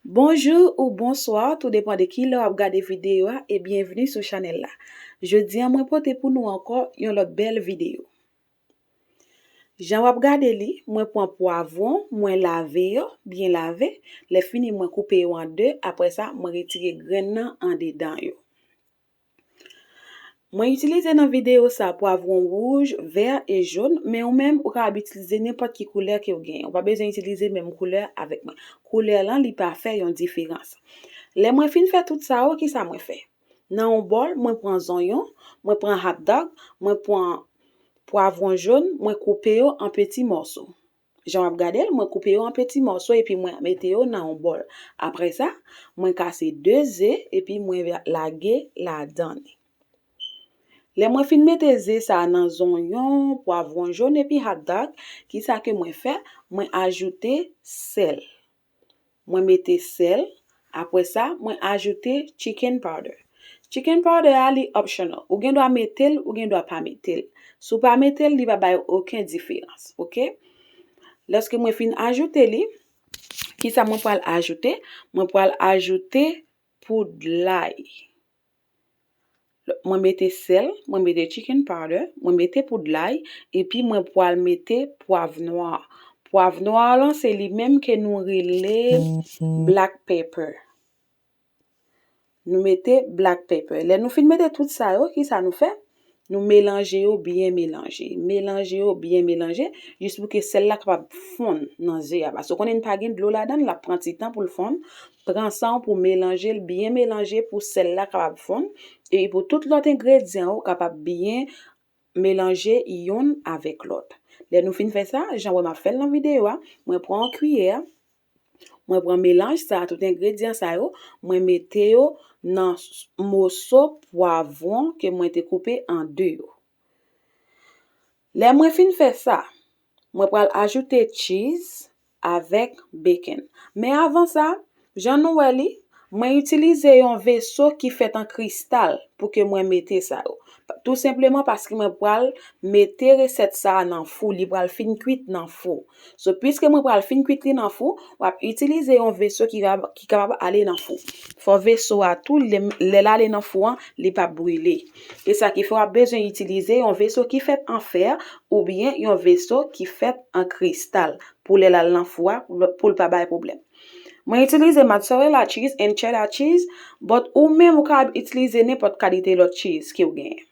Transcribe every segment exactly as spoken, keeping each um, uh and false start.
Bonjou ou bonswa, tou depan de ki lè w ap gade videyo a, e byenvni sou chanèl la. Jodi a, mwen pote pou nou ankò yon lòt bèl videyo. Jan w ap gade li, mwen pran pwavwon, mwen lave yo, byen lave. Lè fini, mwen koupe yo an de, apre sa, mwen retire grenn nan andedan yo. Mwen itilize nan videyo sa pwavwon wouj, vè e jòn, men ou menm ou kapab itilize nenpòt ki koulè ke w genyen. Ou pa bezwen itilize menm koulè avèk mwen. Koulè lan li pa fè yon diferans. Lè mwen fin fè tout sa yo, kisa mwen fè? Nan yon bòl, mwen pran zonyon, mwen pran hot dog, mwen pran pwavwon jòn, mwen koupe yo an peti mòso. Jan w ap gade l, mwen koupe yo an peti mòso epi mwen mete yo nan yon bòl. Apre sa, mwen kase de ze epi mwen lage ladan li. Lè mwen fin mete ze sa a nan zonyon, pwavwon jòn epi hot dog, kisa ke mwen fè? Mwen ajoute sèl. Mwen mete sèl, apre sa, mwen ajoute chicken powder. Chicken powder a, li optional. Ou gen dwa mete l, ou gen dwa pa mete l. Si w pa mete l, li pa bay okenn diferans, oke? Lòske mwen fin ajoute li, kisa mwen pral ajoute? Mwen pral ajoute poud lay. Mwen mete sèl, mwen mete chicken powder, mwen mete poud lay, epi mwen pral mete pwav nwa. Pwav nwa lan, se li menm ke nou rele black pepper. Nou mete black pepper. Lè nou fin mete tout sa yo, kisa nou fè? Nou melanje yo byen melanje. Melanje yo byen melanje, jis pou ke sèl la kapab fonn nan ze a. Paske w konnen n pa gen dlo ladan l, l ap pran ti tan pou l fonn. Pran san w pou w melanje l, byen melanje pou sèl la kapab fonn. E pou tout lòt engredyan yo kapab byen melanje youn avèk lòt. Lè nou fin fè sa, jan w wè m ap fè l nan videyo a, mwen pran yon kiyè, mwen pran melanj sa a, tout engredyan sa yo, mwen mete yo nan s-, moso pwavwon ke mwen te koupe an de yo. Lè mwen fin fè sa, mwen pral ajoute cheese avèk bacon. Men avan sa, jan nou wè li, mwen itilize yon veso ki fèt an kristal pou ke mwen mete sa yo. Tou senpleman paske mwen pral mete resèt sa a nan fou, li pral fin kwit nan fou. So, piske mwen pral fin kwit li nan fou, w ap itilize yon veso ki ka, ki kapab ale nan fou. Fò veso a tou, lè, lè l ale nan fou an, li p ap brile. E sa ki fè w ap bezwen itilize yon veso ki fèt an fè oubyen yon veso ki fèt an kristal pou lè l al nan fou a, pou l, pou l pa bay pwoblèm. Mwen itilize mozzarella cheese and cheddar cheese, but ou menm ou kapab itilize nenpòt kalite lòt cheese ke w genyen.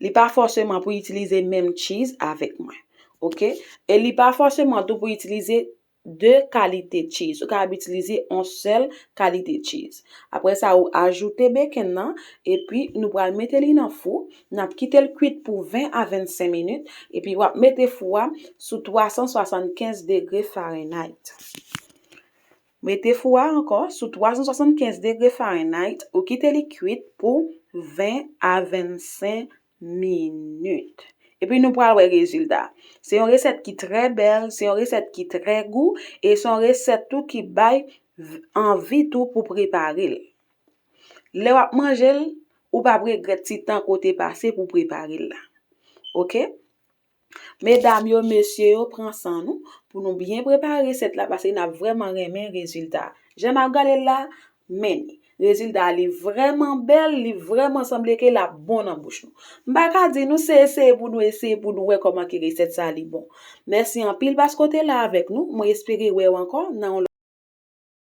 Li pa fòseman pou itilize menm cheese avèk mwen. Oke? E li pa fòseman tou pou itilize de kalite cheese. Ou kapab itilize yon sèl kalite cheese. Apre sa, ou ajoute bacon nan, epi nou pral mete li nan fou. N ap kite l kwit pou ven a vennsenk minit, epi w ap mete fou a sou twa san swasannkenz degre Fahrenheit. Mete fou a ankò sou twa san swasannkenz degre Fahrenheit, ou kite li kwit pou ven a vennsenk minit. Epi nou pral wè rezilta. Se yon resèt ki trè bèl, se yon resèt ki trè gou, e se yon resèt tou ki bay v-, anvi tou pou prepare l. Lè w ap manje l, ou p ap regrèt ti tan ke w te pase pou prepare l la. Oke? Medam yo, mesye yo, pran san nou pou nou byen prepare resèt la, paske n ap vrèman renmen rezilta a. Jan n ap gade l la, men, rezilta a li vrèman bèl, li vrèman sanble ke l ap bon nan bouch nou. M pa ka di nou se eseye pou nou eseye pou nou wè kòman ke resèt sa a li bon. Mèsi anpil paske w te la avèk nou. Mwen espere wè w ankò nan yon